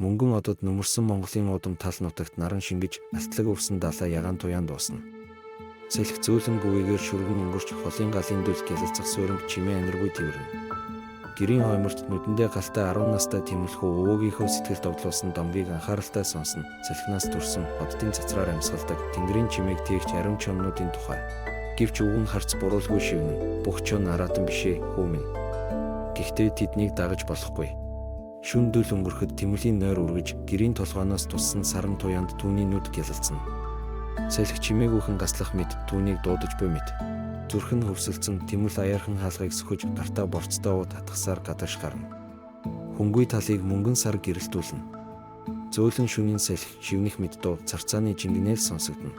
Мөнгөн одод нүмерсэн Монголын уудам тал нутагт наран шингэж, алтлаг өвсөн далай ягаан туяан дуусна. Салхи зөөлөн гүвийгээр шүргэн өнгөрч холын галын дүл гялалзах сууринг чимээ аниргүй тэврэнэ. Гэрийн хойморт нүдэндээ галтай 10 настай Тэмүүлхүү өвөөгийнхөө сэтгэлд овлуулсан домгийг анхааралтай сонсно. Салхинаас төрсөн оддын цацраар амьсгалдаг тэнгэрийн чимээг тээгч ариун чоннуудын тухай. Гэвч өвгөн харц буруулгүй шивнэ. Бүх чон араатан биш ээ, хүү минь. Гэхдээ тэднийг дагаж болохгүй. Шөнө дүл өнгөрөхөд Тэмүлийн нойр үргэж, гэрийн толгойноос туссан саран туяанд түүний нүд гялалзана. Салхи чимээгүйхэн гаслах мэт түүнийг дуудаж буй мэт. Зүрх нь хөвсөлдсөн Тэмүл аяархан хаалгыг сөхөж гартаа борцтой ууд татгасаар гадагш гарна. Хөнгүй талыг мөнгөн сар гэрэлтүүлнэ. Зөөлөн шөнийн салхи шивнэх мэт дуу царцааны жингэнэл сонсогдоно.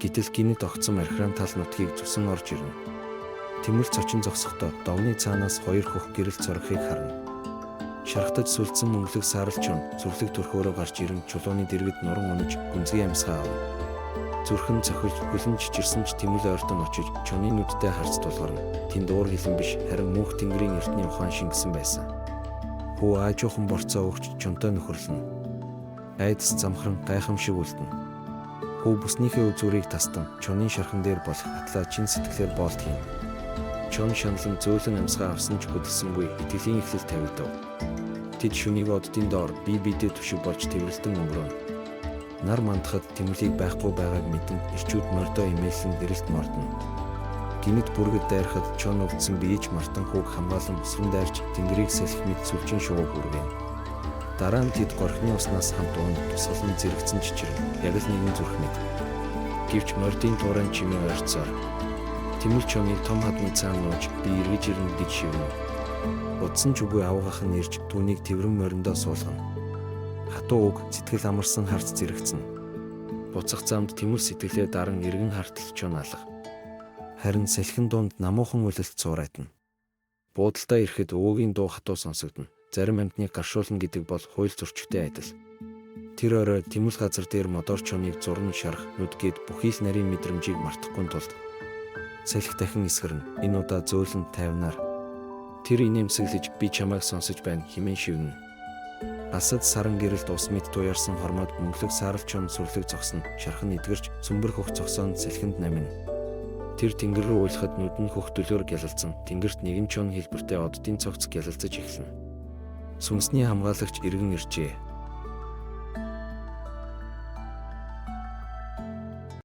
Гэтэл гинэт огцом архиран тал нутгийг зүсэн орж ирнэ. Тэмүл цочин зогсохдоо довны цаанаас хоёр хөх гэрэл цорхийг харна. Шархтаж сүлдсэн мөнгөлөг саарал чон зүрлэг төрхөөрөө гарч ирэн чулууны дэргэд нуран унаж гүнзгий амьсгаа авна. Зүрх нь цохилж хөлн чичирсэн ч Тэмүл ойртон очиж чоны нүдтэй харц тулгарна. Тэнд уур хилэн биш харин мөнх тэнгэрийн эртний ухаан шингэсэн байсан. Хүү аажуухан борцоо өгч чонтой нөхөрлөнө. Айдас замхран гайхамшиг үлдэнэ. Хүү бүснийхээ үзүүрийг тастан чонын шархан дээр болох атлаа чин сэтгэлээр боолт хийнэ. Чон шаналн зөөлөн амьсгаа авсан ч хөдөлсөнгүй итгэлийн эхлэл тавигдав. Тэд шөнийг оддын доор бие биедээ түшиг болж тэврэлтэн өнгөрөөнө. Нар мандахад Тэмүлийг байхгүй байгааг мэдэн эрчүүд мордоо имээлэн гэрэлт мордоно. Гинэт бүргэд дайрахад чон өвдсөн биеж мартан хүүг хамгаалан өсгөн дайрч тэнгэрийг салхи мэт сүлжин шувууг үргэнэ. Дараа нь тэд горхины уснаас хамт уун тусгалан зэрэгцэн чичирнэ. Яг л нэгэн зүрх мэт. Гэвч мордын туурайн чимээ ойртсоор Тэмүл чоныг том хадны цаана нууж би эргэж ирнэ гэж шивнэ. Удсан ч үгүй авгах нь ирж түүнийг тэврэн мориндоо суулгана. Хатуу үг сэтгэл амарсан харц зэрэгцэнэ. Буцах замд Тэмүл сэтгэлээ даран эргэн хартал чон алга. Харин салхин дунд намуухан үлэлт цуурайтна. Буудалдаа ирэхэд өвөөгийн дуу хатуу сонсогдоно. Зарим амьтныг гаршуулна гэдэг бол хууль зөрчигтэй адил. Тэр орой Тэмүл газар дээр модоор чоныг зурна шарах нүд гээд бүхий л нарийн мэдрэмжийг мартахгүй тулд салхи дахин эсгэрнэ. Энэ удаа зөөлөн тайвнаар. Тэр инээмсэглэж би чамайг сонсож байна хэмээн шивнэ. Алсад саран гэрэлт ус мэт туяарсан хормойд мөнгөлөг саарал чон сүрлэг зогсно. Шарх нь эдгэрч цөмбөр хөх зогсоон салхинд намина. Тэр тэнгэр рүү уйлахад нүд нь хөх дөлөөр гялалзан. Тэнгэрт нэгэн чон хэлбэртэй оддын цогц гялалзаж эхэлнэ. Сүнсний хамгаалагч эргэн иржээ.